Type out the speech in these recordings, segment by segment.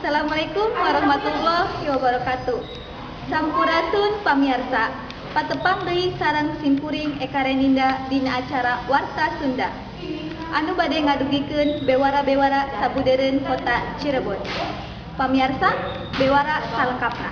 Assalamualaikum warahmatullahi wabarakatuh. Sampurasun pamiarsa. Patepang deui sareng simkuring Eka Reninda dina acara Warta Sunda. Anu bade ngadugikeun bewara-bewara sabudeureun kota Cirebon. Pamiarsa, bewara salengkapna.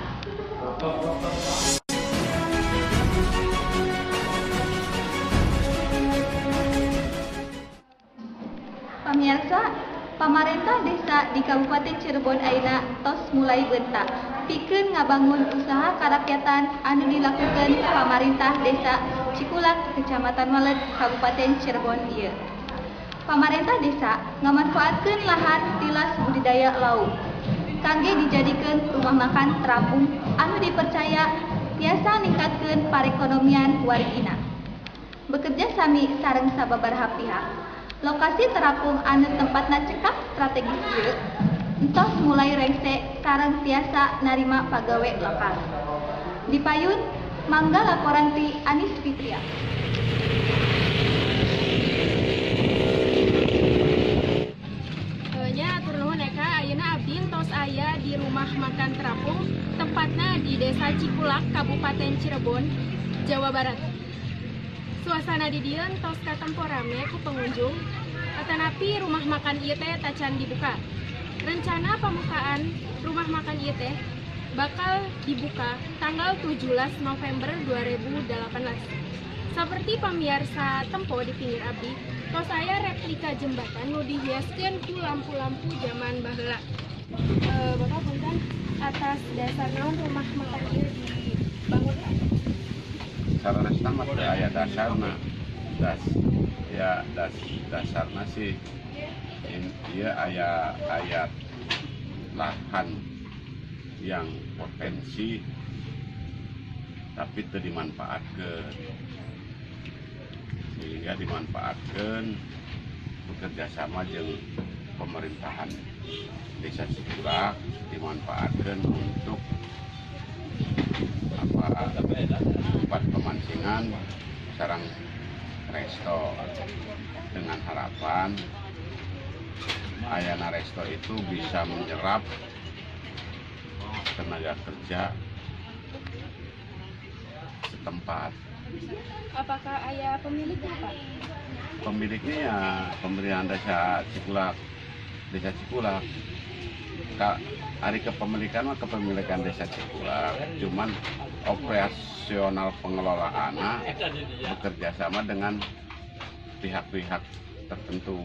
Pamiarsa, pamarentah desa di Kabupaten Cirebon ayeuna tos mulai bentak pikeun ngabangun usaha karakyatan anu dilakukan pamarentah desa Cikulak, Kecamatan Waled, Kabupaten Cirebon ieu. Pamarentah desa ngamanfaatkeun lahan tilas budidaya lauk kangge dijadikeun rumah makan terapung anu dipercaya tiasa ningkatkeun parekonomian wargina. Bekerja sami sareng sababaraha pihak, lokasi terapung anu tempatna cekap strategis ieu entos mulai rengse sareng tiasa narima pagawe lokal. Dipayun, mangga laporan ti Anis Fitria. Nya, hatur nuhun, Eka. Ayeuna abdi tos aya di rumah makan terapung, tepatna di Desa Cikulak, Kabupaten Cirebon, Jawa Barat. Suasana di dieu tos katempo rame ku pengunjung, atanapi rumah makan ieu teh tacan dibuka. Rencana pembukaan rumah makan ieu teh bakal dibuka tanggal 17 November 2018. Seperti pemirsa tempo di pinggir abdi, tos aya replika jembatan nu dihiaskeun ku lampu-lampu zaman baheula. Bapak, punten, atas dasar naon rumah makan ieu dibangun? Saleresna mah teu aya dasarna. Das ya das dasarna sih ieu aya aya lahan yang potensi tapi teu dimanfaatkeun, sehingga dimanfaatkan bekerja sama jeung pemerintahan desa Cikulak, dimanfaatkan untuk apa, tempat pemancingan sareng resto, dengan harapan ayana resto itu bisa menyerap tenaga kerja setempat. Apakah aya pemiliknya, Pak? Pemiliknya ya pemerintahan desa Cikulak, desa Cikulak. Ka, ari kepemilikan mah kepemilikan desa Cikulak, cuman operasional pengelolaan bekerja sama dengan pihak-pihak tertentu.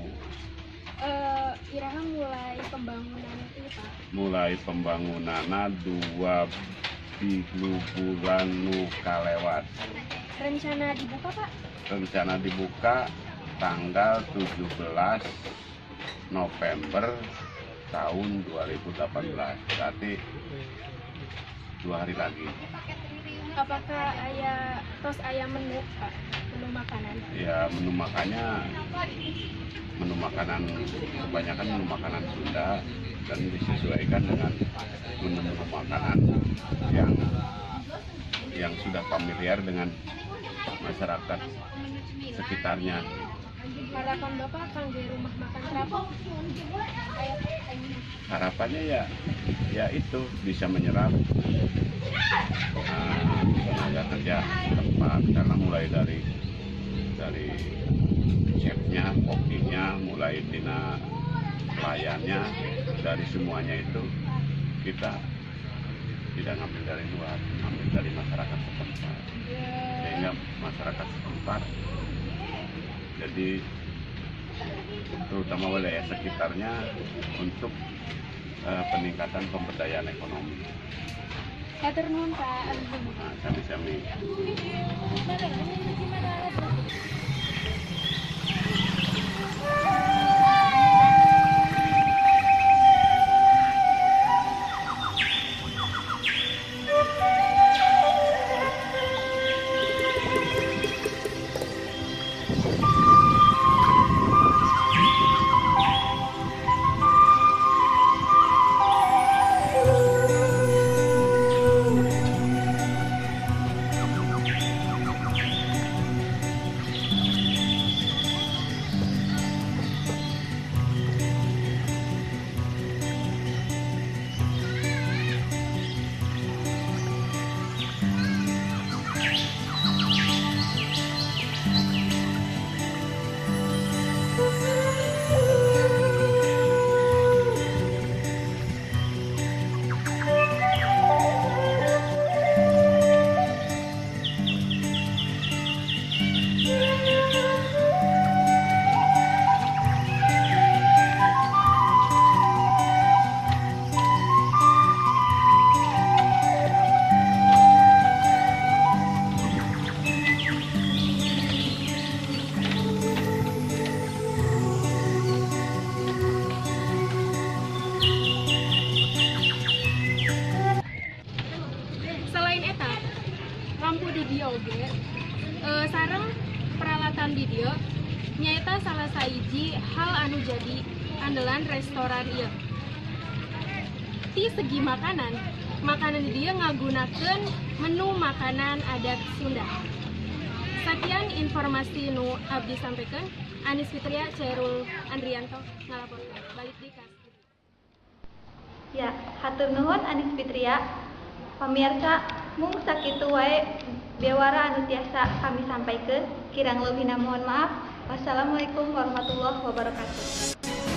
Iraha mulai pembangunan ini, Pak? Mulai pembangunanna 2 3 bulan nu kalewat. Rencana dibuka, Pak? Rencana dibuka tanggal 17 November tahun 2018, berarti 2 hari lagi. Apakah aya tos aya menu, Pak? Menu makanan? Ya, menu makannya, menu makanan kebanyakan menu makanan Sunda dan disesuaikan dengan menu-menu makanan yang sudah familiar dengan masyarakat sekitarnya. Harapan Bapak kangge rumah makan terapung? Harapannya ya ya itu bisa menyerap tenaga kerja setempat, karena mulai dari chefnya, kokinya, mulai tina pelayannya, dari semuanya itu kita tidak ngambil dari luar, ngambil dari masyarakat setempat. Sehingga masyarakat setempat, jadi terutama wilayah sekitarnya, untuk peningkatan pemberdayaan ekonomi. Hatur nuhun, Pak. Nah, sami-sami. dieu nyaeta salah sahiji hal anu jadi andalan restoran ieu. Ti segi makanan, makanan di dieu ngagunakeun menu makanan adat Sunda. Sakian informasi nu abdi sampaikan, Anis Fitria, Cerul Andrianto ngalaporkeun. Balik di kas. Ya, hatur nuhun, Anis Fitria. Pamirsa, mung sakitu wae bewara anu tiasa kami sampaikan. Kirang leuwihna mohon maaf. Wassalamualaikum warahmatullahi wabarakatuh.